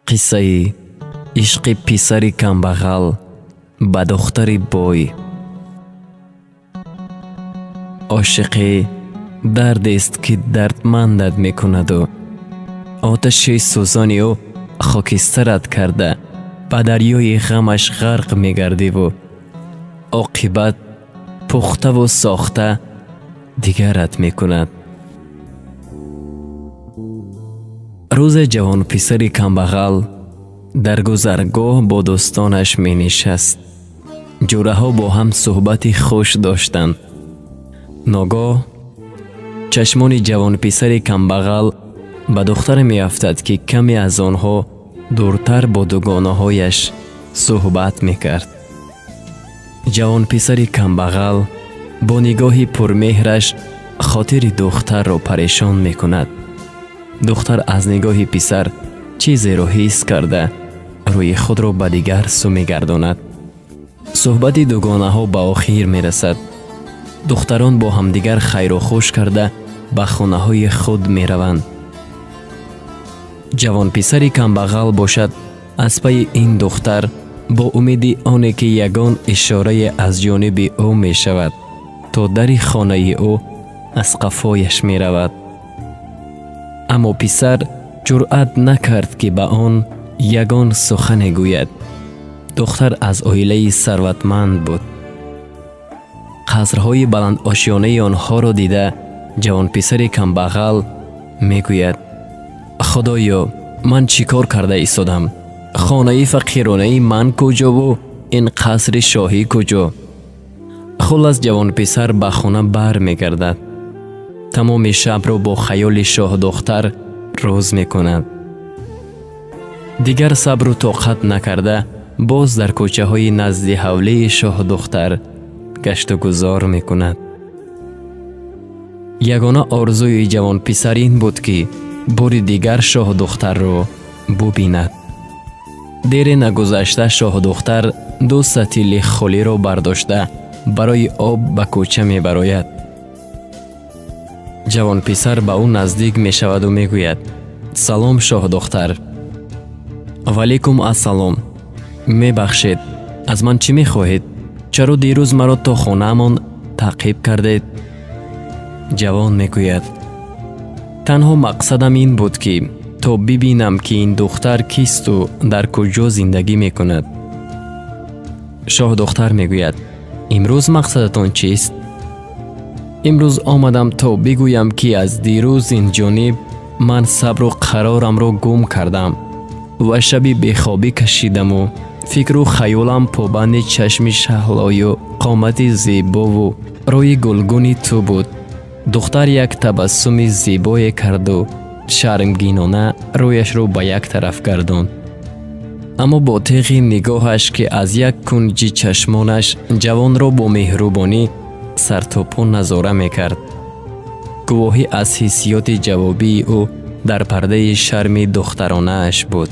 Қиссаи ишқи писари камбағал ба духтари бой. Ошиқӣ дардест, ки дардмандат мекунаду оташи сӯзони ӯ хокистарат карда, ба дарёи ғамаш ғарқ мегардиву оқибат пухтаву сохта дигарат мекунад. Рӯзе ҷавонписари камбағал дар гузаргоҳ бо дӯстонаш менишаст. Ҷӯраҳо бо ҳам суҳбати хуш доштанд. Ногоҳ чашмони ҷавонписари камбағал ба духтаре меафтад, ки каме аз онҳо дуртар бо дугонаҳояш суҳбат мекард. Ҷавонписари камбағал бо нигоҳи пурмеҳраш хотири духтарро парешон мекунад. Духтар аз нигоҳи писар чизеро ҳис карда, рӯи худро ба дигар сӯ мегардонад. Суҳбати дугонаҳо ба охир мерасад. Духтарон бо ҳамдигар хайру хуш карда, ба хонаҳои худ мераванд. Ҷавонписари камбағал бошад, аз пайи ин духтар бо умеди оне ки ягон ишорае аз ҷониби ӯ мешавад, то дари хонаи ӯ аз қафояш меравад. Аммо писар ҷуръат накард, ки ба он ягон сухане гӯяд. Духтар аз оилаи сарватманд буд. Қасрҳои баландошёнаи онҳоро дида, ҷавонписари камбағал мегӯяд: «Худоё, ман чӣ кор карда истодам? Хонаи фақиронаи ман куҷову ин қасри шоҳӣ куҷо?» Хуллас, ҷавонписар ба хона бармегардад. Тамоми шабро бо хаёли шоҳдухтар рӯз мекунад. Дигар сабру тоқат накарда, боз дар кӯчаҳои назди ҳавлии шоҳдухтар гаштугузор мекунад. Ягона орзуи ҷавонписар ин буд, ки бори дигар шоҳдухтарро бубинад. Дере нагузашта шоҳдухтар ду сатили холиро бардошта, барои об ба кӯча мебарояд. Ҷавонписар ба ӯ наздик мешаваду мегӯяд: «Салом, шоҳдухтар». «Валейкум ассалом. Мебахшед, аз ман чӣ мехоҳед? Чаро дирӯз маро то хонаамон таъқиб кардед?» Ҷавон мегӯяд: «Танҳо мақсадам ин буд, ки то бибинам, ки ин духтар кисту дар куҷо зиндагӣ мекунад». Шоҳдухтар мегӯяд: «Имрӯз мақсадатон чист?» «Имрӯз омадам, то бигӯям, ки аз дирӯз ин ҷониб ман сабру қарорамро гум кардам ва шаби бехобӣ кашидаму фикру хаёлам побанди чашми шаҳлою қомати зебову рӯи гулгуни ту буд». Духтар як табассуми зебое карду шармгинона рӯяшро ба як тараф гардонд. Аммо бо теғи нигоҳаш, ки аз як кунҷи чашмонаш ҷавонро бо меҳрубонӣ сартопо назора мекард, гувоҳӣ аз ҳиссиёти ҷавобии ӯ дар пардаи шарми духтаронааш буд.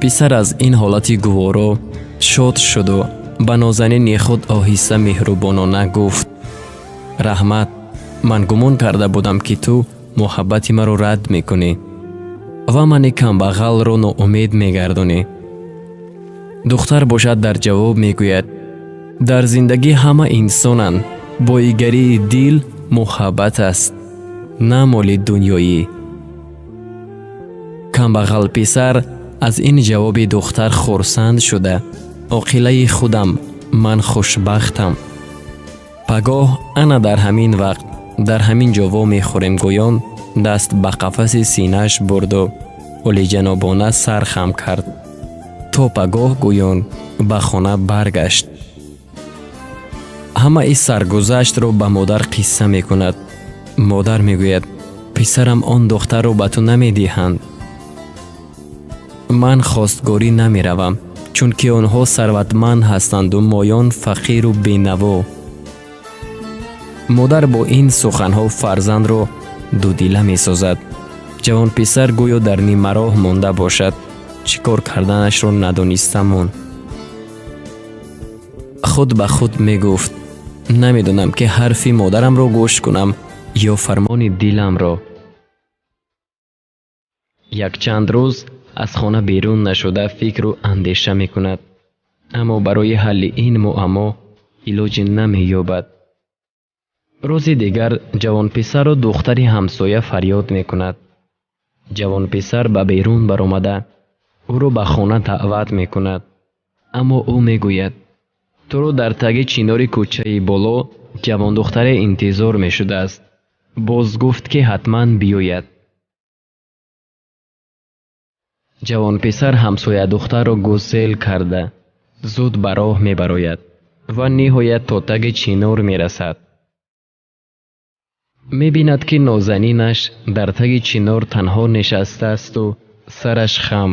Писар аз ин ҳолати гуворо шод шуду ба нозанини худ оҳиста меҳрубонона гуфт: «Раҳмат, ман гумон карда будам, ки ту муҳаббати маро рад мекунӣ ва мани камбағалро ноумед мегардонӣ». Духтар бошад, дар ҷавоб мегӯяд: «Дар зиндагӣ ҳама инсонанд. Боигарии дил муҳаббат аст, на моли дунёӣ». Камбағал писар аз ин ҷавоби духтар хурсанд шуда: «Оқилаи худам, ман хушбахтам. Пагоҳ ана дар ҳамин вақт, дар ҳамин ҷо вомехӯрем», гӯён даст ба қафаси синааш бурду олиҷанобона сар хам кард. «То пагоҳ», гӯён ба хона баргашт. Ҳамаи саргузаштро ба модар қисса мекунад. Модар мегӯяд: «Писарам, он духтарро ба ту намедиҳанд. Ман хостгорӣ намеравам, чунки онҳо сарватманд ҳастанду моён фақиру бенаво». Модар бо ин суханҳо фарзандро дудила месозад. Ҷавонписар гӯё дар нимароҳ монда бошад, чӣ кор карданашро надониста монд. Худ ба худ мегуфт: «Намедонам, ки ҳарфи модарамро гӯш кунам ё фармони диламро». Якчанд рӯз аз хона берун нашуда фикру андеша мекунад, аммо барои ҳалли ин муаммо илоҷе намеёбад. Рӯзи дигар ҷавонписарро духтари ҳамсоя фарёд мекунад. Ҷавонписар ба берун баромада ӯро ба хона даъват мекунад, аммо ӯ мегӯяд: туро дар таги чинори кӯчаи боло ҷавондухтаре интизор мешудааст. Боз гуфт, ки ҳатман биёяд. Ҷавонписар ҳамсоядухтарро гусел карда зуд ба роҳ мебарояд ва ниҳоят то таги чинор мерасад. Мебинад, ки нозанинаш дар таги чинор танҳо нишастаасту сараш хам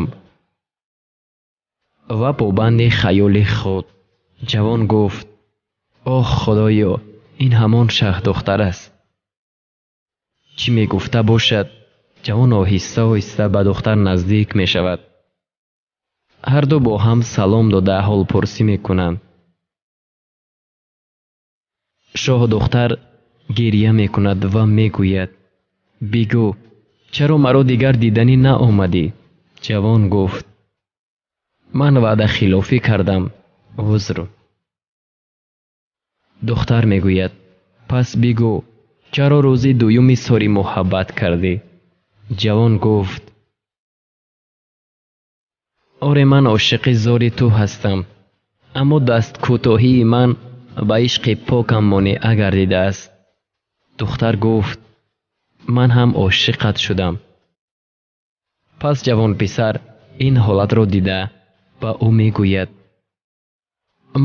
ва побанди хаёли худ. Ҷавон гуфт: оҳ, Худоё, ин ҳамон шаҳдухтар аст. Чӣ мегуфта бошад? Ҷавон оҳиста оҳиста ба духтар наздик мешавад. Ҳарду бо ҳам салом дода ҳолпурсӣ мекунанд. Шоҳдухтар гирья мекунад ва мегӯяд: бигӯ, чаро маро дигар диданӣ наомадӣ? Ҷавон гуфт: ман ваъдахилофӣ кардам, узр. Духтар мегӯяд: пас бигӯ, чаро рӯзи дуюми сори муҳаббат кардӣ? Ҷавон гуфт: оре, ман ошиқи зори ту ҳастам, аммо дасткӯтоҳии ман ба ишқи покам монеа гардидааст. Духтар гуфт: ман ҳам ошиқат шудам. Пас ҷавонписар ин ҳолатро дида ба ӯ мегӯяд: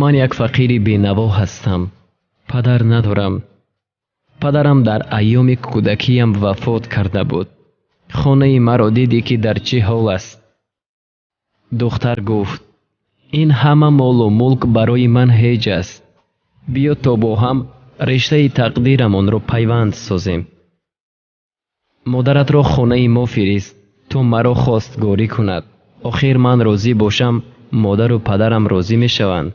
ман як фақири бенаво ҳастам, падар надорам. Падарам дар айёми кӯдакиям вафот карда буд. Хонаи маро дидӣ, ки дар чӣ ҳол аст. Духтар гуфт: ин ҳама молу мулк барои ман ҳеҷ аст. Биё то бо ҳам риштаи тақдирамонро пайванд созем. Модаратро хонаи мо фирист, то маро хостгорӣ кунад. Охир ман розӣ бошам, модару падарам розӣ мешаванд.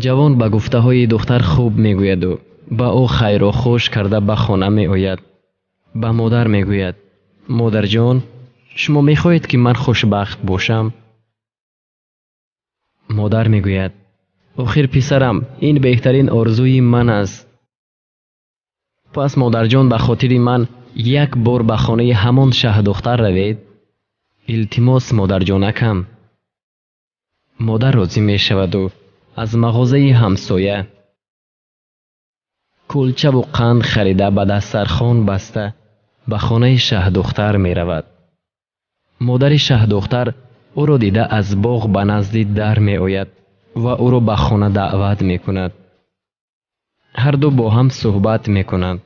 Ҷавон ба гуфтаҳои духтар хуб мегӯяду ба ӯ хайру хуш карда ба хона меояд. Ба модар мегӯяд: модарҷон, шумо мехоҳед, ки ман хушбахт бошам? Модар мегӯяд: охир писарам, ин беҳтарин орзуи ман аст. Пас модарҷон, ба хотири ман як бор ба хонаи ҳамон шаҳдухтар равед. Илтимос, модарҷонакам. Модар розӣ мешаваду аз мағозаи ҳамсоя кулчаву қанд харида ба дастархон баста ба хонаи шаҳдухтар меравад. Модари шаҳдухтар ӯро дида аз боғ ба назди дар меояд ва ӯро ба хона даъват мекунад. Ҳарду бо ҳам суҳбат мекунанд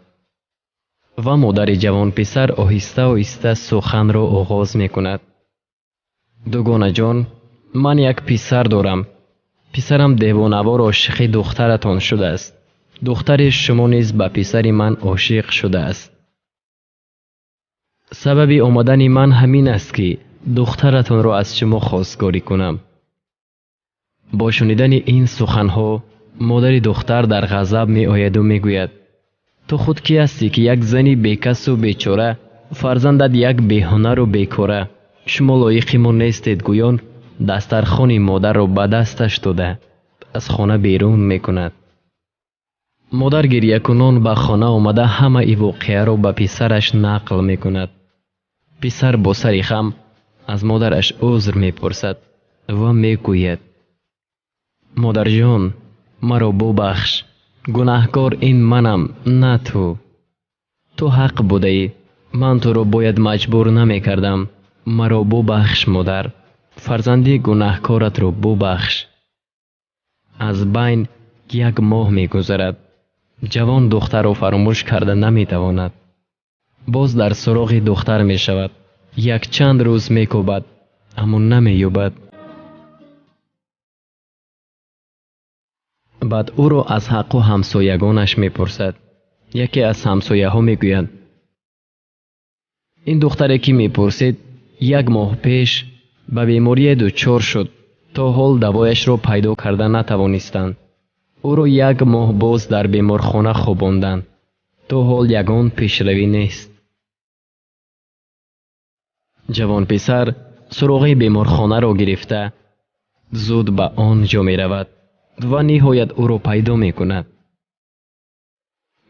ва модари ҷавонписар оҳиста оҳиста суханро оғоз мекунад. Дугонаҷон, ман як писар дорам. Писарам девонавор ошиқи духтаратон шудааст. Духтари шумо низ ба писари ман ошиқ шудааст. Сабаби омадани ман ҳамин аст, ки духтаратонро аз шумо хостгорӣ кунам. Бо шунидани ин суханҳо модари духтар дар ғазаб меояду мегӯяд: ту худ кӣ ҳастӣ, ки як зани бекасу бечора, фарзандат як беҳунару бекора, шумо лоиқи мо нестед. Гӯён дастархони модарро ба дасташ дода аз хона берун мекунад. Модар гирьякунон ба хона омада ҳамаи воқеаро ба писараш нақл мекунад. Писар бо сари хам аз модараш узр мепурсад ва мегӯяд: модарҷон, маро бубахш, гунаҳкор ин манам, на ту. Ту ҳақ будаӣ, ман туро бояд маҷбур намекардам. Маро бубахш, модар, фарзанди гунаҳкоратро бубахш. Аз байн як моҳ мегузарад. Ҷавон духтарро фаромӯш карда наметавонад. Боз дар суроғи духтар мешавад. Якчанд рӯз мекӯбад, аммо намеёбад. Баъд ӯро аз ҳаққу ҳамсоягонаш мепурсад. Яке аз ҳамсояҳо мегӯяд: ин духтаре, ки мепурсед, як моҳ пеш ба беморие дучор шуд, то ҳол давояшро пайдо карда натавонистанд. Ӯро як моҳ боз дар беморхона хобонданд. То ҳол ягон пешравӣ нест. Ҷавонписар суроғи беморхонаро гирифта зуд ба он ҷо меравад ва ниҳоят ӯро пайдо мекунад.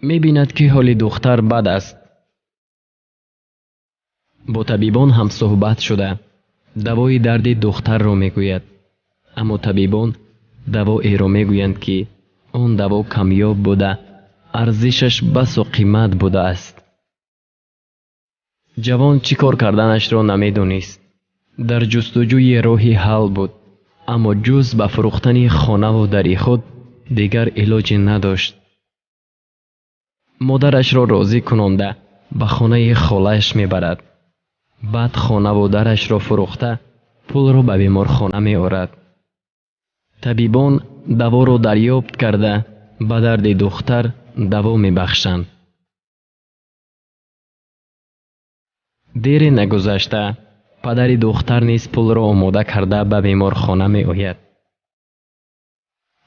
Мебинад, ки ҳоли духтар бад аст. Бо табибон ҳамсӯҳбат шуда давои дарди духтарро мегӯяд, аммо табибон давоеро мегӯянд, ки он даво камёб буда, арзишаш басо қимат будааст. Ҷавон чӣ кор карданашро намедонист. Дар ҷустуҷӯи роҳи ҳал буд, аммо ҷуз ба фурӯхтани хонаву дари худ дигар илоҷе надошт. Модарашро розӣ кунонда ба хонаи холааш мебарад. Баъд хонаву дарашро фурӯхта пулро ба беморхона меорад. Табибон даворо дарёбт карда ба дарди духтар даво мебахшанд. Дере нагузашта падари духтар низ пулро омода карда ба беморхона меояд.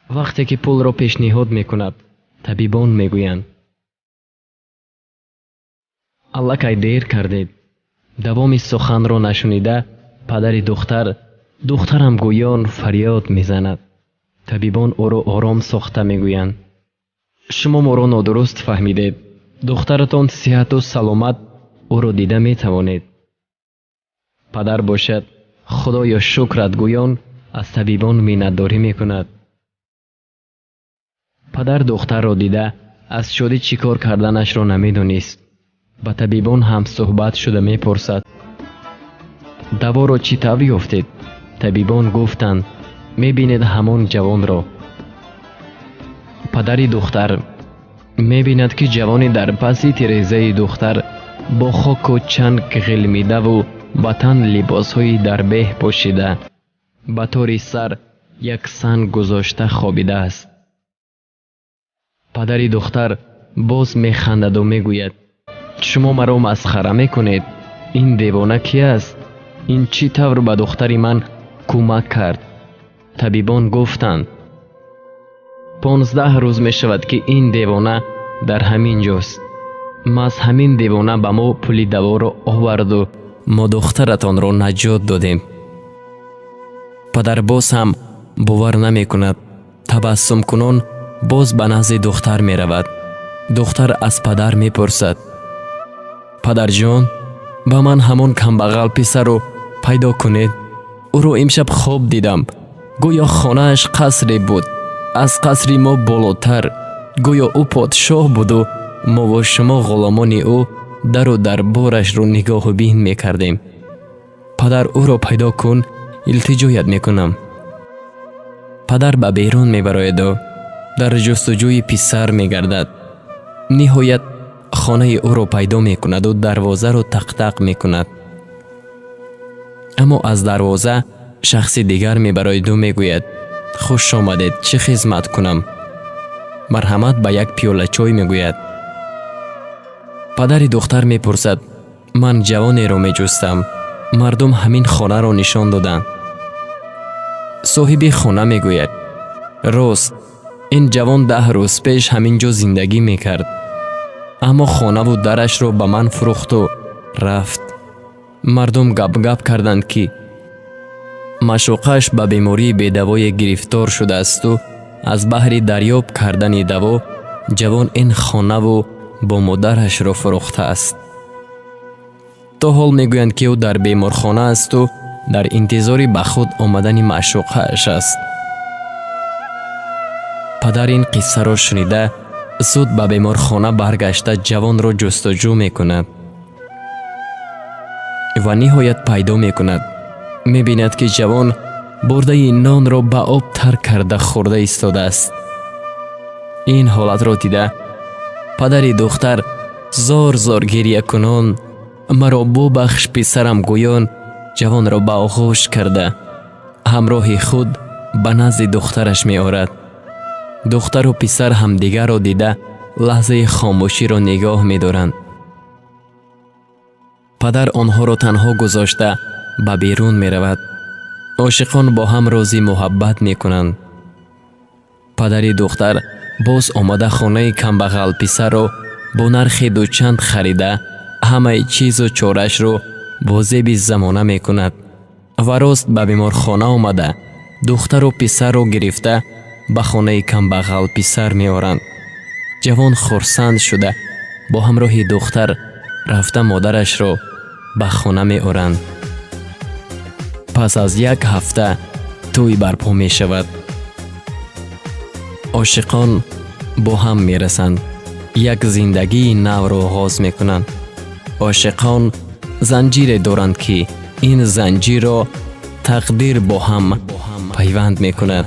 Вақте ки пулро пешниҳод мекунад, табибон мегӯянд: аллакай дер кардед. Давоми суханро нашунида падари духтар духтарам гӯён фарёд мезанад. Табибон ӯро ором сохта мегӯянд: шумо моро нодуруст фаҳмидед. Духтаратон сиҳату саломат, ӯро дида метавонед. Падар бошад, худоё шукрат гӯён аз табибон миннатдорӣ мекунад. Падар духтарро дида аз шодӣ чӣ кор карданашро намедонист. Ба табибон ҳам суҳбат шуда мепурсад: даворо чӣ тавр ёфтед? Табибон гуфтанд: мебинед ҳамон ҷавонро. Падари духтар мебинад, ки ҷавоне дар паси тирезаи духтар бо хоку чанг ғилмидаву ба тан либосҳои дарбеҳ пӯшида, ба тори сар як санг гузошта хобидааст. Падари духтар боз механдаду мегӯяд: шумо маро масхара мекунед. Ин девона кӣ аст? Ин чӣ тавр ба духтари ман кӯмак кард? Табибон гуфтанд: 15 рӯз мешавад, ки ин девона дар ҳамин ҷост. Маҳз ҳамин девона ба мо пули даворо оварду мо духтаратонро наҷот додем. Падар боз ҳам бовар намекунад. Табассумкунон боз ба назди духтар меравад. Духтар аз падар мепурсад: падарҷон, ба ман ҳамон камбағал писарро пайдо кунед. Ӯро имшаб хоб дидам. Гӯё хонааш қасре буд, аз қасри мо болотар. Гӯё ӯ подшоҳ буду мову шумо ғуломони ӯ дару дарборашро нигоҳу бин мекардем. Падар, ӯро пайдо кун, илтиҷоят мекунам. Падар ба берун мебарояду дар ҷустуҷӯи писар мегардад. Ниҳоят хонаи ӯро пайдо мекунаду дарвозаро тақтақ мекунад. Аммо аз дарвоза шахси дигар мебарояду мегӯяд: хуш омадед, чӣ хизмат кунам? Марҳамат ба як пиёла чой мегӯяд. Падари духтар мепурсад: ман ҷавонеро меҷустам. Мардум ҳамин хонаро нишон доданд. Соҳиби хона мегӯяд: рост, ин ҷавон 10 рӯз пеш ҳамин ҷо зиндагӣ мекард, аммо хонаву дарашро ба ман фурӯхту рафт. Мардум гап-гап карданд, ки маъшуқаш ба бемории бедавое гирифтор шудаасту аз баҳри дарёб кардани даво ҷавон ин хонаву бо модарашро фурӯхтааст. То ҳол мегӯянд, ки ӯ дар беморхона асту дар интизори ба худ омадани маъшуқааш аст. Падар ин қиссаро шунида зуд ба беморхона баргашта ҷавонро ҷустуҷӯ мекунад ва ниҳоят пайдо мекунад. Мебинад, ки ҷавон бурдаи нонро ба об тар карда хӯрда истодааст. Ин ҳолатро дида падари духтар зор-зор гирьякунон маро бубахш писарам гӯён ҷавонро ба оғӯш карда ҳамроҳи худ ба назди духтараш меорад. Духтару писар ҳамдигарро дида лаҳзаи хомӯширо нигоҳ медоранд. Падар онҳоро танҳо гузошта ба берун меравад. Ошиқон бо ҳам рози муҳаббат мекунанд. Падари духтар боз омада хонаи камбағал писарро бо нархи дучанд харида ҳамаи чизу чорашро Бо зеби замона мекунад ва рост ба беморхона омада, духтару писарро гирифта, ба хонаи камбағал писар меоранд. Ҷавон хурсанд шуда, бо ҳамроҳи духтар рафта, модарашро ба хона меоранд. Пас аз як ҳафта тӯй барпо мешавад. Ошиқон бо ҳам мерасанд, як зиндагии навро оғоз мекунанд. Ошиқон занҷире доранд, ки ин занҷирро тақдир бо ҳам пайванд мекунад.